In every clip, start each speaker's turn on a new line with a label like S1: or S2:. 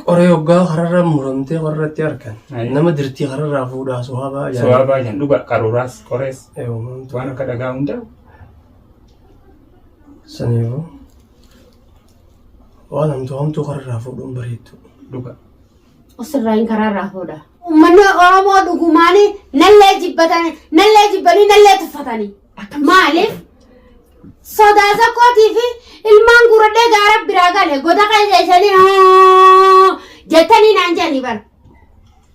S1: Qoree hoggaa kararra muramtee kararratti argan.
S2: Ayi.
S1: Nama dirtii kararraa fuudhaa suwaabaa jedhan.
S2: Sawaabaa jedhan dhuga qaruuraas qorees waan akka dhagaa hundaa.
S1: Saniifuu waan hamtuu hamtuu kararraa fuudhuun bareeddu.
S2: Dhuga.
S3: Osirraa hin karaarraa fuudha. Uummanni Oromoo dhugumaan nallee jibbatanii nallee jibbanii nallee tuffatanii. Maaliif? Sodaa zakkootii fi ilmaan guuradhee gaara biraa gale goda keessa isanii jettanii naan jedhanii bara.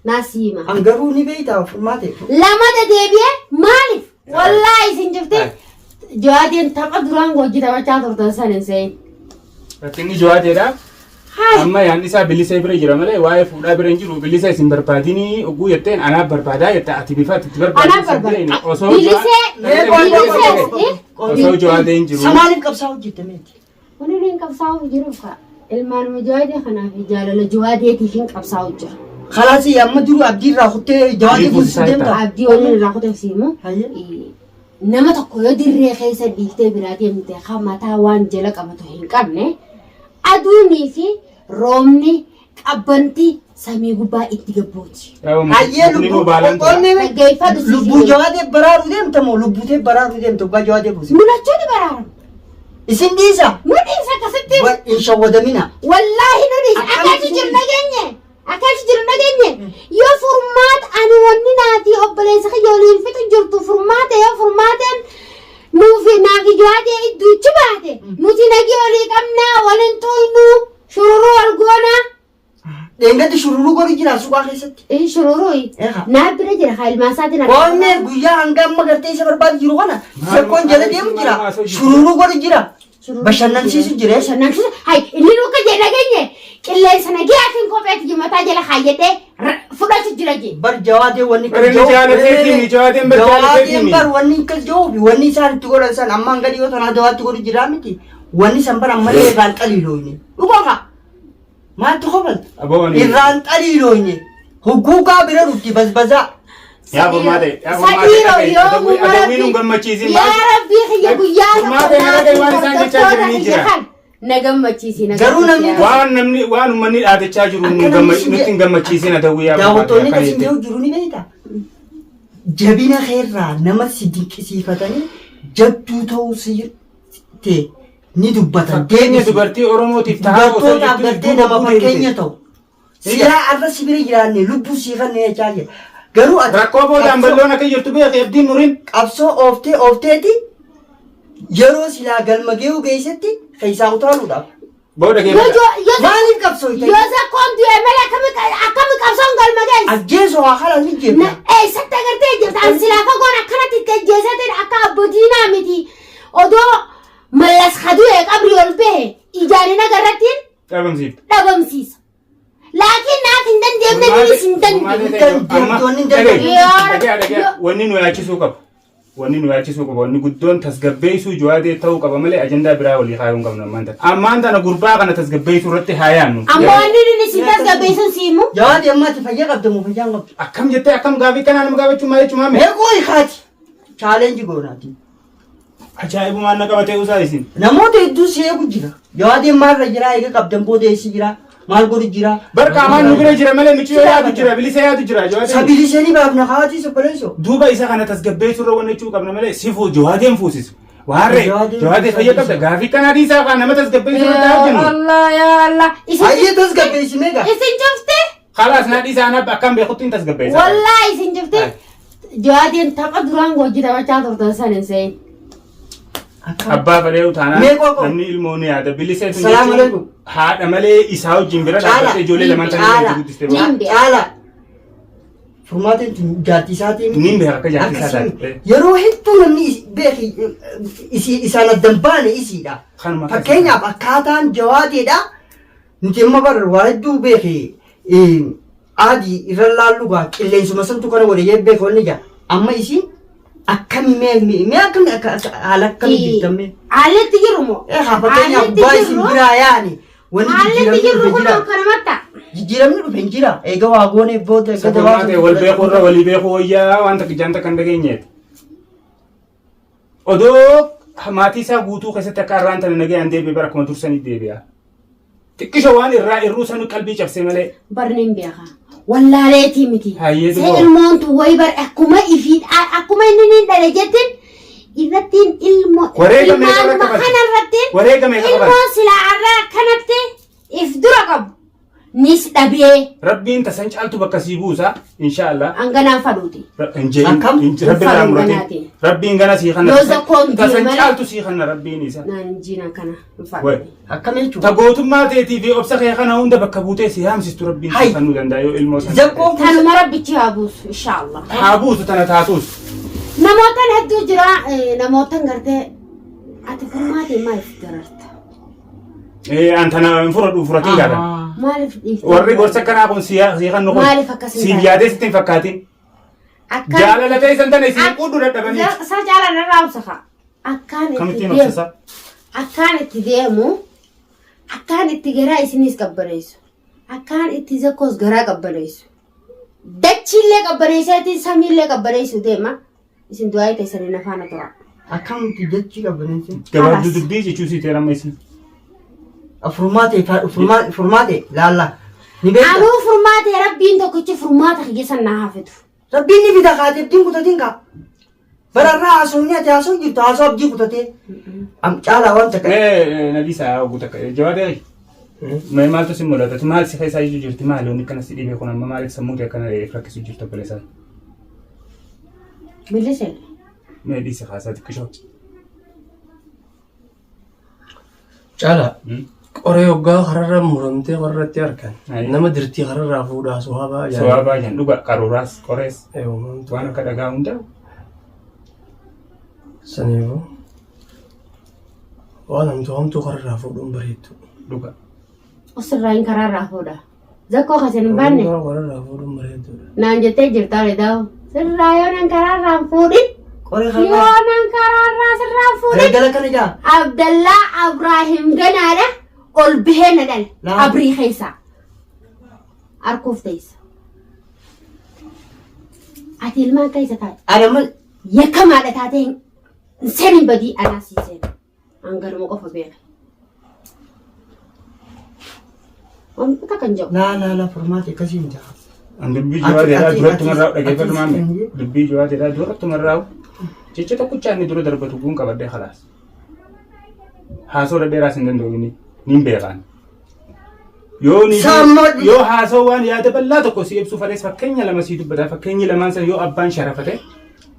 S3: Naa siima.
S4: An garuu ni beektaa furmaate.
S3: Lamata deebi'ee maaliif? Wallaahi isin jirti. Jawaadeen tapha duraan hojii taphachaa turtan san hin se'in.
S2: Rakkinni jawaateedha.
S3: Hai.
S2: Amma yaadni isaa bilisee bira jira malee waa'ee fuudhaa bira hin jiru. Bilisa isin barbaadinii oguu jetteen anaaf barbaadaa jetta ati bifa ati itti barbaaddu
S3: Anaaf
S2: sin
S3: barbaada.
S2: beekne. Osoo
S3: Bilisee
S2: Bilisee
S3: bilisee
S2: osoo jawaatee hin jiru.
S4: Sa maaliif qabsaa'u jirta meeti?
S3: Wanni inni hin qabsaa'uuf jiruuf kaa ilmaanuma jawaadee kanaaf jaalala jawaadeetiif hin qabsaa'u jira.
S4: Kalaas amma duruu abdii irraa kuttee jawaadee
S2: Abdii
S4: buusuu deemta.
S3: Abdii wanni irraa kuteef siimu
S4: Hayyee.
S3: nama tokko yoo dirree keessa dhiiftee biraa deemte kan mataa waan jala qabatu hin qabne aduunii fi roobni qabbanti samii gubbaa itti gabbooti.
S4: Hayyee lubbuu qoqqoonnee
S3: Dhaggeeffadhu siif
S4: lubbuu jawaadee baraaruu deemta moo lubbuu tee baraaruu deemta gubbaa jawaadee buuse.
S3: Mul'achuu ni baraaramu.
S4: Isin dhiisa.
S3: Nu dhiisa akkasitti.
S4: Hin shawwadamina.
S3: Wallaahi nu dhiisa. Akka
S4: Akkamitti
S3: achi jiru
S4: isin
S3: dhageenye. Akka achi jiru dhageenye. Yoo furmaata ani wanni naafi obboleessa kiyya waliin fixu jirtu furmaata yoo furmaateen nuufi naafi jawaadee idduuchi baate nuti nagii walii qabnaa waliin xuynu shururuu wal goonaa.
S4: Dheengaddi shururuu godhu jira suuqaa keessatti.
S3: Ee shururuu
S4: Eegaa.
S3: naa bira jira haa ilmaan isaatiin
S4: Qoonnee guyyaa hanga amma gartee isa barbaadu jiru kana zakkoon jala deemu jira. Shururuu godhu jira. Bashannansiisu jira.
S3: Bashannansiisu hay inni nu akka jedhe dhageenye qilleensa nagayaatiin kopheetti mataa jala kaayyadhee fudhachu jira jee.
S4: Bar jawaadee wanni
S2: Bar inni jaalateetii mi? Jawaadeen bar jaalateetii
S4: Jawaadeen
S2: mi?
S4: bar wanni akkas jiruufi wanni isaan itti godhan san amma hanga dhiyoo tanaa jawaatti godhu jiraa miti. Wanni san bar ammallee irraan xaliilooyne. Dhugaa kaa. Maaltu kofalta?
S2: Aboo ani-
S4: Irraan xaliilooyne. Hugguugaa bira dhufti basbasaa.
S2: Yaa furmaate, yaa furmaate,
S3: Sadiiroo
S2: dhaga'i.
S3: yoo
S2: Adawwii-
S3: muma
S2: adawwii nu
S3: rabbii-
S2: gammachiisin.
S3: Yaa rabbii kiyya guyyaa
S2: Furmaate na dhaga'i waan isaan jechaa jiranii jira.
S3: kiyya kan na gammachiisi na
S4: Garuu namni-
S3: gammachiisi.
S2: Waan namni waan uummanni dhaadachaa jiru nu
S4: Akka namni si
S2: nutti hin gammachiisin adawwii yaa furmaate
S4: Daawwattoonni
S2: akkana
S4: akkasiin
S2: jette.
S4: jiru jiru ni beektaa? Jabina keerraa nama si dinqisiifatanii jabduu ta'uu si ta'e ni dubbatan.
S2: Fakkeenya
S4: Deebisi.
S2: dubartii Oromootiif tahaa osoo
S4: Dubartootaaf
S2: jirtu
S4: gartee
S2: duuba
S4: nama
S2: bu'uu
S4: fakkeenya
S2: deebite.
S4: ta'u. Silaa arra si bira jiraanne lubbuu sii kan jechaa jira. Garuu ati
S2: Rakkoo boodaan
S4: qabsoo-
S2: bal'oon akka jirtu beeki abdiin muriin.
S4: qabsoo ooftee oofteeti yeroo silaa galma ge'uu geessetti keessaa utaaluudhaaf.
S2: Booda kee
S3: Yoo
S2: bada.
S3: yoo
S4: Maaliif qabsoo
S3: yoo zakkoon du'e malee akkami akkami qabsoon galma geessi.
S4: Ajjeesoo haa kalaan ni jeefna.
S3: Eessatti agartee jirta? An silaa fagoon akkanatti itti ajjeesatiin akka abbootiinaa miti. Odoo mallas kadu'e qabri ol bahe ijaan hin agarrattiin
S2: Dhabamsiifte.
S3: dhabamsiisa. Laakiin naaf hin dandeenye nunis hin dandeenye.
S2: Dhagee wanni nu yaachisuu qabu. Wanni nu yaachisuu qabu wanni guddoon tasgabbeessuu jawaadee ta'uu qaba malee ajandaa biraa walii kaayuu hin qabnu ammaan tana. Ammaan tana gurbaa kana tasgabbeessuu irratti haa yaannu.
S3: Amma wanni nunis hin tasgabbeessuun siimu.
S4: Jawaadi amma ati fayyaa qabda moo fayyaa hin qabdu?
S2: Akkam jettee akkam gaafii kanaa nama gaafachuu maal jechuun maame?
S4: Mee qooyi kaati. Chaalenji goonaati.
S2: Ajaa'ibumaan na qabatee usaa isin.
S4: Namoota hedduu si eegu jira. Jawaadeen maalirra jira? Eega qabdan booda eessi jira? Maal godhu jira?
S2: Bar qaamaan nu bira jira malee miciyoo yaadu jira bilisa yaadu jira jawaadeen.
S4: Sabilisanii baafna kaatii sobboleessoo.
S2: Duuba isa kana tasgabbeessuu irra wanni jechuu qabna malee sifuu jawaadeen fuusisu. Waarree
S4: Jawaadeen
S2: jawaadee fayya qabda gaafii kanaa dhiisaa kaa nama tasgabbeessuu irratti haa hojjennu.
S3: Allah yaa Allah. Isin
S4: Hayyee tasgabbeessi meeqa?
S3: isin cufte
S2: Kalaas naa dhiisaa anaaf akkam beekutti hin tasgabbeessa.
S3: wallaahi isin cufte jawaadeen tapha duraan hojii taphachaa turtan san hin se'in.
S2: Abbaa fedhee taanaan
S4: Mee qoqo.
S2: namni ilmoo ni yaada. Bilisee tun
S4: Salaamu
S2: jechuun
S4: alaikum.
S2: haadha malee isaa wajjin bira
S4: Caala.
S2: dhaabbattee ijoollee lamaan tana
S4: Caala.
S2: wajjin guddistee ba'a.
S3: Niin beeka.
S4: Caala. Furmaatiin tun jaartii isaatii miti.
S2: Niin beeka akka jaartii isaa
S4: Akkasii
S2: taate.
S4: Yeroo hedduu namni beeki isaan addan baane isiidha.
S2: Kanuma akkasii.
S4: Fakkeenyaaf akkaataan jawaadeedha. Nuti amma bar waa hedduu beeki aadii irra laallu gaa qilleensuma santu kana godhe jee beeka wanni jaa. Amma isiin akkami mee mee akkami akka haala akkamii jirtan mee.
S3: Haalli itti jiru moo?
S4: Eh haa fakkeenyaaf
S3: Haalli itti
S4: gubbaa isin
S3: jirru-
S4: biraa yaani wanni
S3: Haalli itti
S4: jijjiiramni
S3: jirru
S4: dhufe
S3: kun
S4: jira.
S3: akkanumatti.
S4: Jijjiiramni dhufe hin jira. Eega waa goonee booda eega
S2: Sababaa ta'e wal beekuu irra walii beekuu wayyaa waan takka jaan takka hin dhageenyeeti. Odoo maatii isaa guutuu keessatti akka har'aan tana nagayaan deebi'e bara akkuma dursanii deebi'a. Xiqqisho waan irraa irruu sanu qalbii cabse malee.
S3: Barni hin beeka. Wallaaleetii miti.
S2: Hayyee
S3: Se
S2: duboo.
S3: ilmoon tun wayi bar akkuma ifii akkuma inni niin dhale jettin irrattiin ilmo
S2: Wareega meeqa
S3: ilmaanuma
S2: irratti qabdi?
S3: kana irrattiin
S2: Wareega meeqa qaban?
S3: ilmoon silaa arraa kanatti if dura qabu nis dhabee
S2: Rabbiin tasan caaltu bakka sii buusa inshallah.
S3: hanganaan fadhuuti.
S2: Hin jedhin
S4: Akkam?
S2: hin jedhin, rabbi irraa
S3: Faruun
S2: muratin.
S3: ganaati.
S2: Rabbiin gana sii kanna.
S3: Yoo zakkoon
S2: Tasan
S3: deemale-
S2: caaltu sii kanna rabbiin isa.
S3: Naan jiina kana hin
S2: Way.
S3: fadhu.
S4: Akkam jechuudha?
S2: Ta gootummaa teetii fi obsa kee kana hunda bakka buutee si haamsistu rabbiin
S4: Hay.
S2: si kennuu danda'a yoo ilmoo sana.
S4: Zakkoon kun
S3: Tanuma rabbichi haa buusu inshaallah.
S2: Haa buusu tana taatuus.
S3: Namootaan hedduu jira namootaan gartee ati furmaatee maaliif dararta?
S2: Eh, an tana hin fudhadhu fudhatiin gaadha.
S3: Maaliif dhiifte?
S2: Warri gorsa akkanaa kun si si kan kun
S3: Maaliif akkas hin
S2: siif
S3: taane?
S2: yaadee sitti hin fakkaatin.
S3: Akkaan
S2: Jaalala ta'e san tana isin quudhu dadhabanii.
S3: Isaa jaalala irraa obsa fa'a. Akkaan itti
S2: Kamittiin
S3: deemu
S2: obsisa?
S3: akkaan itti deemu akkaan itti garaa isinis qabbaneessu akkaan itti zakkoos garaa qabbaneessu dachiillee qabbaneesseetiin samiillee qabbaneessu deema isin du'aa teessanii na faana tura.
S4: Akkamitti jechi qabbaneesse?
S2: Gabaabduu dubbii jechuu sii ta'e amma isin.
S4: Furmaate furmaate laalla. Ni beekta.
S3: Anuu furmaatee rabbiin tokkichi furmaata kiyya san naa hafitu.
S4: Rabbiin ni fida kaatee abdiin kutatiin kaa. Bararraa haasofni ati haasoo jirtu haasoo abdii kutatee. Am caalaa waan takka.
S2: Mee Nabisa oguu takka jawaadee mee maaltu si mul'ata? Maal si keessaa iyyuu jirti? Maali wanni akkana si dhibee kun amma maaliif sammuu ta'e akkana rakkisu jirtu obboleessaa?
S3: Bilisa.
S2: Mee dhiisi haasaa xiqqishoo.
S1: Caalaa qoree hoggaa kararra muramtee qorratti argan.
S2: Ayi.
S1: Nama dirtii kararraa fuudhaa suhaabaa
S2: Suwaa baay'een dhuga qaruuraas qorees
S1: Uumamtu.
S2: waan akka dhagaa hundaa
S1: Saniifuu waan hamtuu hamtuu kararraa fuudhuun bareeddu.
S2: dhuga.
S3: Osirraa hin karaarraa fuudha. Zakkoo kasin hin baanne
S1: Kararraa fuudhuun bareedduudha.
S3: naan jettee jirta ole daa'u. Sirraa yoo nan karaarraa hin fuudhin
S4: Qoree kararraa.
S3: yoo nan karaarraa sirraa hin fuudhin
S4: Galgala kana jaa.
S3: Abdallaa Abraahim ganaadha ol bahee na dhale
S4: Laa.
S3: abrii keessaa arkuuf teessa. Ati ilmaan keessa taate
S4: Ani amma
S3: yakkamaadha taatee hin seenin badii anaa sii seena. Hanganuma qofa beeka. Wantoota kan jedhu.
S4: laa laa laa furmaate akkasii hin jaa.
S2: An dubbii jawaadeedhaa duratti marraa dhaggeeffatu
S4: ati-
S2: maame. Dubbii jawaadeedhaa duratti marraa jecha tokkicha inni dura darbatu kun qabadhee khalaas. Haasoo dhadheeraas hin danda'u inni niin beekaan. Yoo ni
S4: Saammoo-
S2: yoo haasoo waan yaada bal'aa tokko si ibsu falees fakkeenya lama si dubbata fakkeenyi lamaan san yoo abbaan sharafate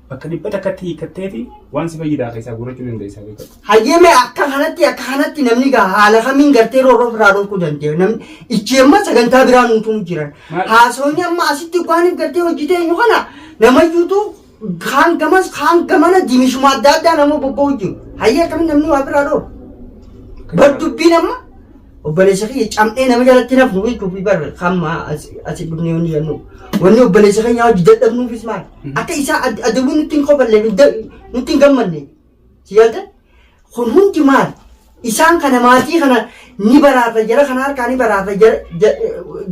S2: bakka dhibba takkatti hiikkatteeti waan si fayyidaa keessaa guurrachuu dandeessaa beekatu.
S4: Hayyee mee akka kanatti akka kanatti namni gaa haala kamiin gartee roorroo ofirraa dhorkuu dandeenya. Namni ichi amma sagantaa biraa nuutu jiran.
S2: Maal?
S4: Haasofni amma asitti waaniif gartee hojii teenyu kana namayyuutu kaan gamas kaan gamana dimishuma adda addaa nama bobba'u jiru. Hayyee akkamiin namni waa biraa dhorku? Bar dubbiin amma obboleessa kiyya cam'ee nama jalatti nafnu jechuuf bar hamma asi dhufnee wanni jennu. Wanni obboleessa keenya hojii dadhabnuufis maal? Akka isaa adawwiin nutti hin qofalle nutti hin gammanne. Si galte? Kun hundi maal? Isaan kana maatii kana ni baraarra jara kana harkaa ni baraarra jara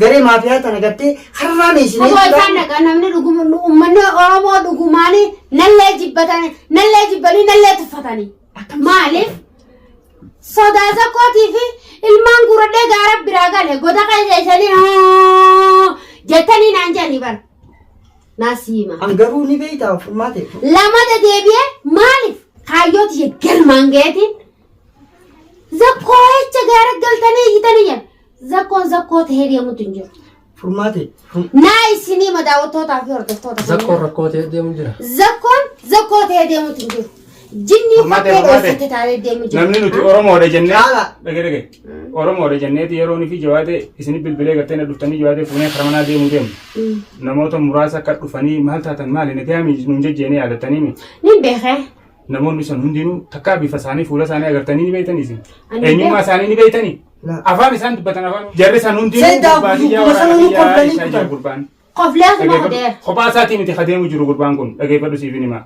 S4: garee maafiyaa tana gartee karraa meessinee.
S3: Osoo isaan dhaqa namni dhuguma uummanni Oromoo dhugumaanii nallee jibbatanii nallee jibbanii nallee tuffatanii. Maaliif? Sodaa zakkootii fi ilmaan guuradhee gaara biraa gale goda keessa isanii jettanii naan jedhanii bara. Naa siima.
S4: An garuu ni beektaa furmaate.
S3: Lama deebi'ee maaliif kaayyooti ishee galmaan ga'eetiin zakkoo jecha gaara galtanii iyyitanii jedhan. Zakkoon zakkoo ta'ee deemutu hin jiru.
S4: Furmaate.
S3: Naa isinii madaawwattootaa fi hordoftoota.
S1: Zakkoon rakkoo ta'ee deemu jira.
S3: Zakkoon zakkoo ta'ee deemutu hin jiru. Jinni
S2: Furmaate,
S3: uffattee
S2: furmaate.
S3: dhooffatte taatee deemu jira.
S2: Namni nuti Oromoodha jennee
S4: Caala.
S2: dhage dhage Oromoodha jenneeti yeroo nufi jawaate isin bilbilee gartee na dhuftanii jawaate fuunee kara manaa deemuu deemu. Namoota muraasa akka dhufanii maal taatan maali nagayaa nuun jejjeenee yaadatanii mi
S3: Ni beekee.
S2: namoonni sun hundinuu takkaa bifa isaanii fuula isaanii agartanii ni beektanii isin.
S3: Ani
S2: Eenyummaa
S3: beeku.
S2: isaanii ni beektanii.
S4: La.
S2: Afaan isaan dubbatan afaan jarri san hundinuu
S4: Seedaa
S2: gurbaa kiyyaa
S4: guyyuma sana
S2: waraana
S4: nu
S2: kiyyaa
S4: kolfanii
S2: isaa jira
S4: kutan.
S2: gurbaan.
S3: Qoflee asuma
S2: Dhageeffadhu.
S3: odeera.
S2: Kophaa isaatii miti kadeemu jiru gurbaan kun dhageeffadhu siif himaa.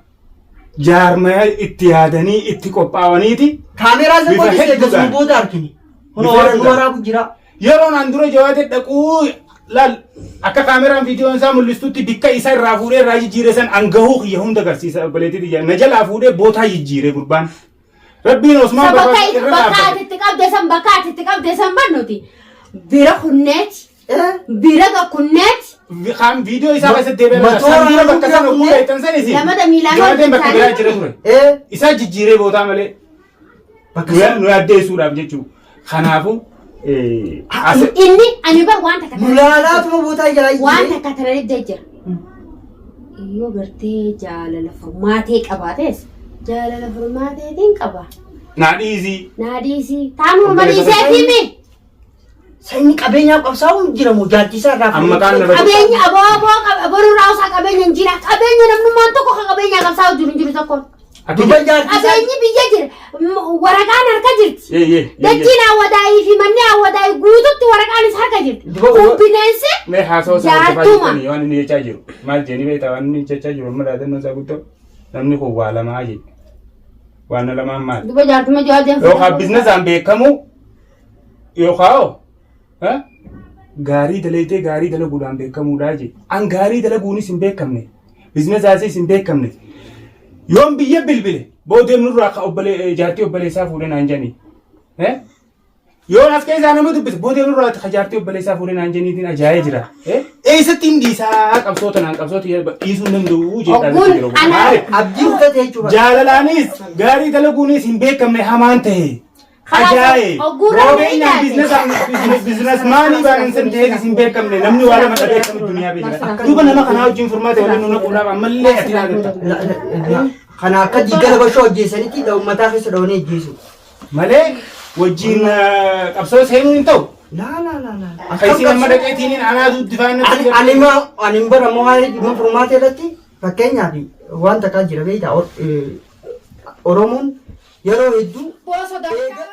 S2: Jaarmaya itti yaadanii itti qophaa'aniiti
S4: Kaameeraa
S2: Bifa
S4: zakkoon
S2: hedduudhaan.
S4: eeggasuma booda argine. Kun
S2: Bifa
S4: nu
S2: hedduudhaan.
S4: waraabu jira.
S2: Yeroon an dura jawaate dhaquu laal akka kaameraan viidiyoon isaa mul'istutti bikka isa irraa fuudhee irraa jijjiire san an gahuu kiyya hunda agarsiisa obboleettii tiyya na jalaa fuudhee bootaa jijjiire gurbaan. Rabbiin Osmaan
S3: Bakka
S2: barbaadu irra
S3: bakka
S2: dhaabbate.
S3: ati itti qabde san bakka ati itti qabde san bannuti. Bira kunneeti. Bira kunneeti.
S2: Kan viidiyoo isaa keessatti deebi'ee
S4: Matoora
S2: san dura bakka sana
S4: kunneen-
S2: ogguu dheeytan san isin.
S3: Lamada miilaan
S2: Jawaadeen bakka biraa
S3: hojjetaa
S2: jira ture. Isaa jijjiiree bootaa malee
S4: Bakka sana
S2: nu yaaddeessuudhaaf jechuudha. Kanaafuu
S3: Inni ani bar waan takka
S4: nu laalaatuma bootaa jalaa
S3: waan takka tana jira. Yoo gartee jaalala furmaatee qabaates jaalala furmaateetiin qaba.
S2: Naa dhiisii.
S3: Naa dhiisii. Taanuma ma dhiisee himi.
S4: Sanyi qabeenyaa qabsaa'uun jira moo jaartii isaa irraa
S2: Amma kaan nama-
S3: Qabeenya aboo aboo boruu raawusaa qabeenya hin jira. Qabeenya namnummaan tokko kan qabeenyaa qabsaa'u jiru hin jiru tokko.
S4: Duba jaartii isaa
S3: Qabeenyi biyya jira. Waraqaan harka jirti.
S2: Yee yee.
S3: Dachiin awwadaayii fi manni awwadaayii guututti waraqaan isa harka jirti.
S4: Duba-
S3: Kun bineensi
S2: Mee haasawaa isaa hordofaa
S3: Jaartuma.
S2: jirtanii waan inni jechaa jiru. Maal jedhanii beektaa waan inni jechaa jiru amma dhaadannoo isaa guddoo namni kun waa lamaa jedhe. Waan lamaan maali?
S3: Duba jaartuma jawaadeen
S2: Yookaan biizinasaan beekamu yookaan hoo gaarii dalaitee gaarii dalaguudhaan beekamuudhaa jedhe. An gaarii dalaguunis hin beekamne. Biizinasaasis hin beekamne. Yoon biyya bilbile boodeen nurraa akka jaartii obboleessaa fuudhee naan jedhanii. Yoon as keessaa nama dubbise boodeen nurraa akka jaartii obboleessaa fuudhee naan jedhaniitiin ajaa'ee jira. Eessatti hin dhiisaa qabsoota naan qabsoota dhiisuu hin danda'u jedhaa
S3: Ogguun
S2: jiru.
S3: ana-
S2: Maaliif?
S4: Abdii kutate jechuudha.
S2: Jaalalaanis gaarii dalaguunis hin beekamne hamaan ta'e. Ajaa'e!
S3: Ogguun rakkoo
S2: Roobeenyaan
S3: hin
S2: biizinasmaanii baanan san ta'eefis hin beekamne namni waa lama dhabee akkamitti duniyaa beekna. Duuba nama kanaa wajjin furmaata waliin nu naquudhaaf ammallee ati ilaalatta.
S4: Kana akka diigala bashoo ajjeesanitti uummataa keessa dhawanii ajjeesu.
S2: Malee wajjin qabsoo seenuu hin ta'u.
S4: Laa laa laa laa.
S2: Kan isin amma dhaqeetiin anaatu difaan
S4: Ani ani ma ani bara moo waa'ee dhimma furmaata irratti fakkeenyaaf waan takkaa jira beektaa Oromoon yeroo hedduu
S3: Boo sodaachaa.